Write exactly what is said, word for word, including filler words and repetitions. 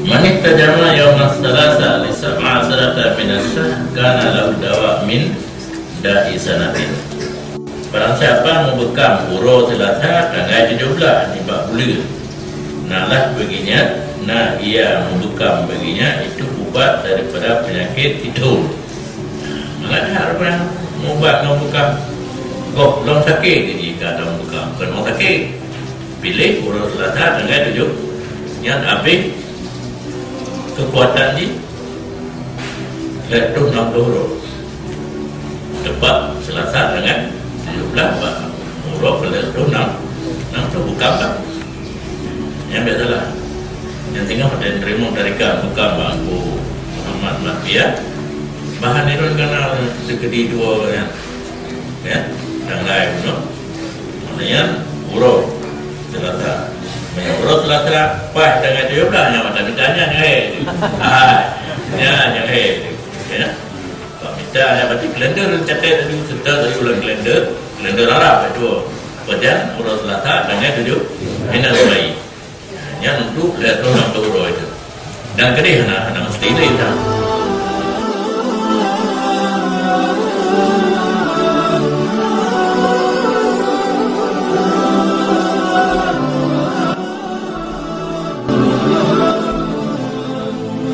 Man ihtajama yaumas salasa li sab'a asyrata minas syahr kana lahu dawa min da'i sanatin. Barang siapa meubeukameuroe Selasa tanggai tujoh blaih nibak buleuen, nalah baginya, na ia meubukam baginya itu ubat daripada penyakit itu. Mangat hak ureuëng mubat ngon bukam. Goh lom sakét jadi ka lom bukam, keunoe sakét. Piléh uroe Selasa tanggai tujoh nyan habéh keukuatan jih lhèe reutôh nam ploh uroe. Tepat Selasa tanggai tujoh blaih bak uroe keu lhèe reutôh nam, nam ploh bukam kan. Nyang biasalah. Nyang teungoh watèe neuteurimong tarikat bukam bak Teungku Muhammad Mahfia. Bahan irôn kana teukeudi dua nyan. Ya, tanggai bunoe. Maknanya uroe Selasa. Meunyoe uroe Selasa pas tanggai tujoh blaih nyan mata mita nyan nyang hai. Hai. Nyan nyang hai. Ya. Bak mita nyan berarti kalender catat tadi, serta tadi ulang kalender, kalender Arab itu. Pajan uroe Selasa tanggai tujoh minal Mei. Nyan untuk lhèe reutôh nam ploh uroe itu. Dan keudéh hana, hana mesti lé dah.